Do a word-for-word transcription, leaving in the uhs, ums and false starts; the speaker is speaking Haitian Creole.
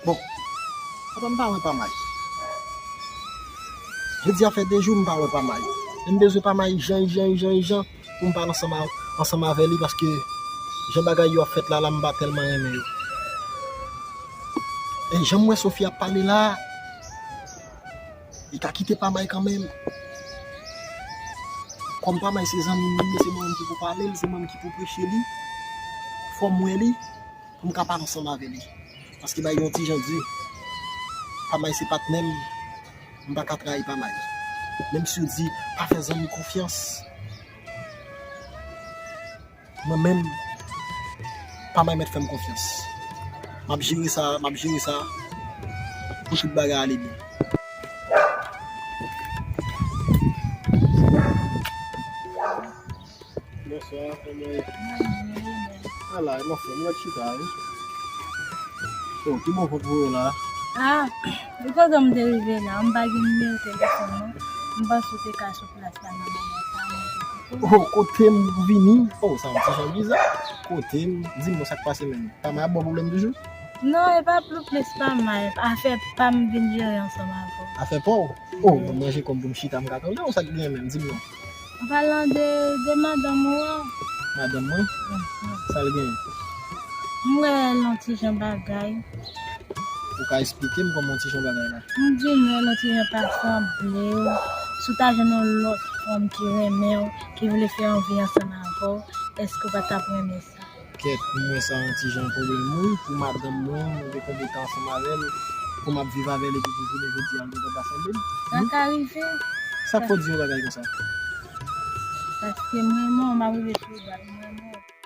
Bon, apa m pa wè Pamay? Jodi a fè de jou m pa wè Pamay. E m bezwen Pamay jan, jan, jan, jan pou m pale ansanm, ansanm avè li, paske jan bagay yo ap fèt la, la m pa tèlman renmen yo. E jan m wè Sophie ap pale la, li ka kite Pamay kanmenm. Kòm Pamay se zanmi m li ye, se mwen menm ki pou pale l, se mwen menm ki pou preche li, fò m wè li pou m ka pale ansanm avè li. Paske bagay yo yon ti jan di. Pamay se patnè m, m pa ka trayi Pamay. Menm si yo di pa fè zanmi konfyans, mwen menm, Pamay mèt fè m konfyans. M ap jere sa, m ap jere sa pou tout bagay ale byen. Bonswa, kòman w ye? Ala, e mwen fè, mwen chita, wi. Oh, ki bò w voye la? Ah, e kote m te rive la, m pa gen nimewo telefòn non. M panse w te ka sou plas la nan moman sa, mwen te kote. Oh, kote m vini? Oh, sa yon ti jan biza. Kote m? Di m non, sa k pase menm? Pamay ap ba w pwoblèm toujou? Non, e pa plis Pamay. Afè pa m vin jere ansanm avè w. Afè pa w? Oh, mwen manje kòm pou m chita, m ka tande w, sa k gen menm, di m non. An palan de, de madanm ou an. Madanm mwen? Mhm. Sa l gen? M wè l yon ti jan bagay. Ou ka esplike m kòman yon ti jan bagay la? M di nou l yon ti jan pa sanble w. Si w ta jwenn yon lòt fanm ki renmen w, ki vle fè yon vi ansanm avè w, èske w pa t ap renmen sa? Kèt, pou mwen sa yon ti jan pwoblèm wi, pou madanm mwen, mwen gen konbyen tan ansanm avè l, pou m ap viv avè l epi pou jounen jodi a l gentan pa sanble m. Sa ka rive. Sa k fè w di yon bagay konsa? Paske m renmen w, m ap rive sou ou, m renmen w.